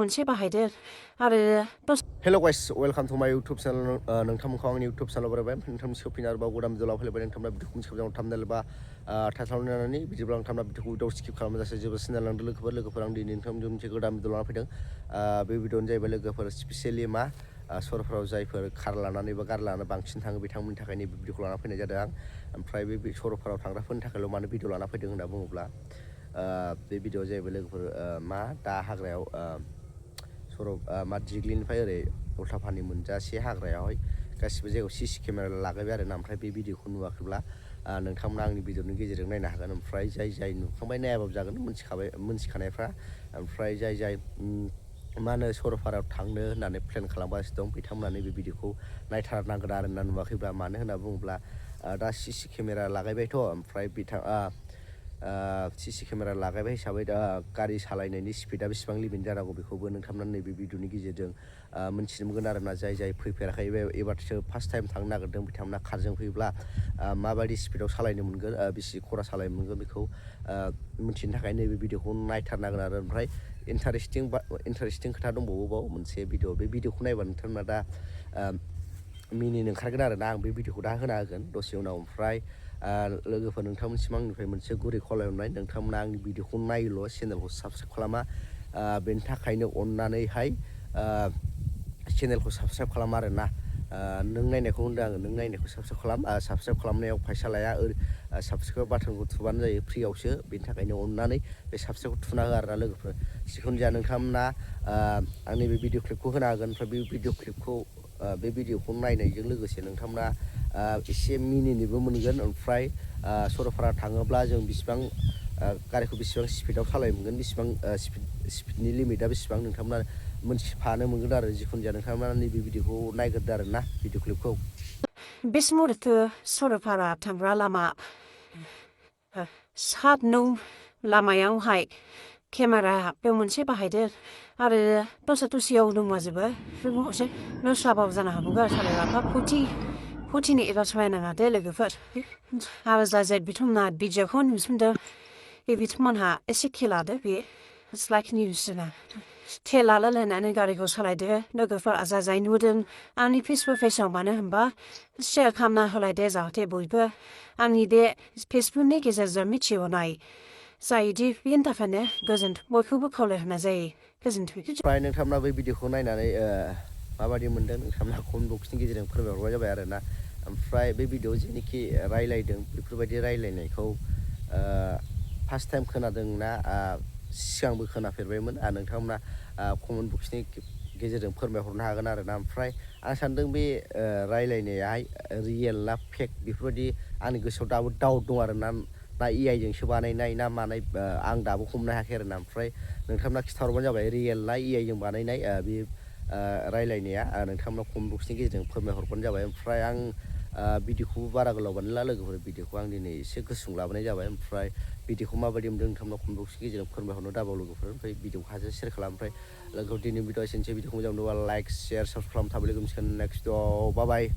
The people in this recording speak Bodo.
मोनसे बाहायदो आरो Hello guys, welcome to my YouTube channel. नोंथांमोनखौ आंनि YouTube channel बारायबाय नोंथांमोननि सफिन आरोबाव गोदान भिडिअ फैलायबाय नोंथांमोना भिडिअखौ मिथिखाबाय थामनेल बा टाइटलाव नायनानै बिदिब्ला नोंथांमोना भिडिअखौ उइदाव स्किप खालामजासे जेबो सिनायलांदों लोगोफोर आं दिनै नोंथांमोनजों मोनसे गोदान भिडिअ लाना फैदों बे भिडिअआनो जाहैबाय लोगोफोर स्पेसियेलि मा सरफोराव जायफोर खार लानानै बा गार लानानै बांसिन थाङो बिथांमोननि थाखायनो बे भिडिअखौ लाना फैनाय जादों आं ओमफ्राय बे सरफोराव थांग्राफोरनि थाखायल' मानो भिडिअ लाना फैदों होनना बुङोब्ला बे भिडिअआ जाहैबाय लोगोफोर मा दा हाग्रायाव सर' मा दिग्लिनिफ्राय ओरै उल्थाफानि मोनजासे हाग्रायावहाय गासिबो जायगायाव सीसी केमेरा लागायबाय आरो ना ओमफ्राय बे भिडिअखौ नुवाखैब्ला नोंथांमोना आंनि भिडिअनि गेजेरजों नायनो हागोन ओमफ्राय जाय नुखांबाय नायाबाबो जागोन मोनथिखानायफ्रा ओमफ्राय जाय मा होनो सरलपारायाव थांनो होननानै प्लेन खालामगासिनो दं बिथांमोनानो बे भिडिअखौ नायथारनांगोन आरो ना नुवाखैब्ला मानो होनना बुङोब्ला दा सीसी केमेरा लागायबायथ' ओमफ्राय सीसी केमेरा लागायबाय हिसाबै गारि सालायनायनि स्पिडा बेसेबां लिमिट जानांगौ बेखौबो नोंथांमोना नैबे भिडिअनि गेजेरजों मोनथिनो मोनगोन आरोना जाय फैफेराखै एबारसो फार्स्ट टाइम थांनो नागिरदों बिथांमोना कारजों फैयोब्ला माबायदि स्पिडआव सालायनो मोनगोन बेसे खरा सालायनो मोनगोन बेखौ मिथिनो थाखाय नैबे भिडिअखौ नायथारनांगोन आरो ओमफ्राय इन्टारेस्टिं खोथा दंबावो बाव मोनसे भिडिअ बे भिडिअखौ नायबा नोंथांमोना दा मिनिनो ओंखारगोन आरो ना आं बे भिडिअखौ दा होना होगोन दसे उनाव ओमफ्राय लोगोफोर नोंथांमोनसिम आंनिफ्राय मोनसे गुरै खावलायहरनाय नोंथांमोना आंनि भिडिअखौ नायोल' चेनेलखौ साबस्क्राइब खालामा बेनि थाखायनो अननानैहाय चेनेलखौ साबस्क्राइब खालाम आरो ना नों नायनायखौ होनदों आङो नों नायनायखौ साबस्क्राइब खालाम साबस्क्राइब खालामनायाव फैसा लाया साबस्क्राइब बाटनखौ थुबानो जायो फ्रियावसो बेनि थाखायनो अननानै बे साबस्क्राइबखौ थुना हो आरो ना लोगोफोर जिखुनु जाया नोंथांमोना आंनि बे भिडिअ क्लिपखौ होना होगोन ओमफ्राय बे भिडिअखौ नायनायजों लोगोसे नोंथांमोना एसे मिनिनोबो मोनगोन ओमफ्राय सरलपारा थाङोब्ला जों बिसिबां गारिखौ बेसेबां स्पिडआव सालायनो मोनगोन बेसेबां स्पिडनि लिमिटआ बेसेबां नोंथांमोना मोनथिफानो मोनगोन आरो जिखुनु जाया नोंथांमोना नैबे भिडिअखौ नायग्रोदो आरो ना भिडिअ क्लिपखौ बे समावथ' सरलपारा थांग्रा लामा सात नं लामायावहाय केमेरा बेयाव मोनसे बाहायदो आरो दसेयाव दंबाजोबो नुस्लाबाबो जानो हागौ गारि सालायग्राफ्रा फुथिनि एबा सालायनाङा दे लोगोफोर आरो जाय बिथांमोना भिडिअखौ नुसनदों बे बिथांमोनहा एसे खेल लादो बे इट्स लाइक निउस ना खेल लालायनानै गारिखौ सालायदो लोगोफोर जाय नुदों आंनि फेसबुक पेजआव मानो होनबा शेयार खालामना होलायदो जाहाथे बयबो आंनि बे फेसबुकनि गेजेरजों मिथिहरनाय जायोदि बेनि थाखायनो बयखौबो खावलायहरनाय जायो गोजोन्थों ओमफ्राय नोंथांमोना बै भिडिअखौ नायनानै माबायदि मोनदों नोंथांमोना कमेन्ट बक्सनि गेजेरजों फोरमायहरबाय जाबाय आरो ना ओमफ्राय बे भिडिअआव जेनोखि रायलायदों बेफोरबायदि रायलायनायखौ फार्स्ट टाइम खोनादों ना सिगांबो खोनाफेरबायमोन नोंथांमोना कमेन्ट बक्सनि गेजेरजों फोरमायहरनो हागोन आरो ना ओमफ्राय आं सानदों बे रायलायनायाहाय रियेल ना फेक बेफोरबायदि आंनि गोसोआव दाबो डाउट दं आरो ना AI जोंसो बानायनाय ना मानाय आं दाबो हमनो हायाखै आरो ना ओमफ्राय नोंथांमोना खिन्थाहरबानो जाबाय रियेल ना AI जों बानायनाय बे रायलायनाया नोंथांमोना कमेन्ट बक्सनि गेजेरजों फोरमायहरबानो जाबाय ओमफ्राय आं भिडिअखौबो बारा गोलाव बानायला लोगोफोर भिडिअखौ आं दिनै एसे गुसुं लाबोनाय जाबाय ओमफ्राय भिडिअखौ माबायदि मोनदों नोंथांमोना कमेन्ट बक्सनि गेजेरजों फोरमायहरनो दाबाव लोगोफोर ओमफ्राय भिडिअखौ हाजासे शेयार खालाम ओमफ्राय लोगोफोर दिनै भिडिअ एसेनोसै भिडिअखौ मोजां मोनोबा लाइक शेयार साबस्क्राइब खालाम थाबाय लोगो मोनसिगोन नेक्स्ट भिडिअ बाय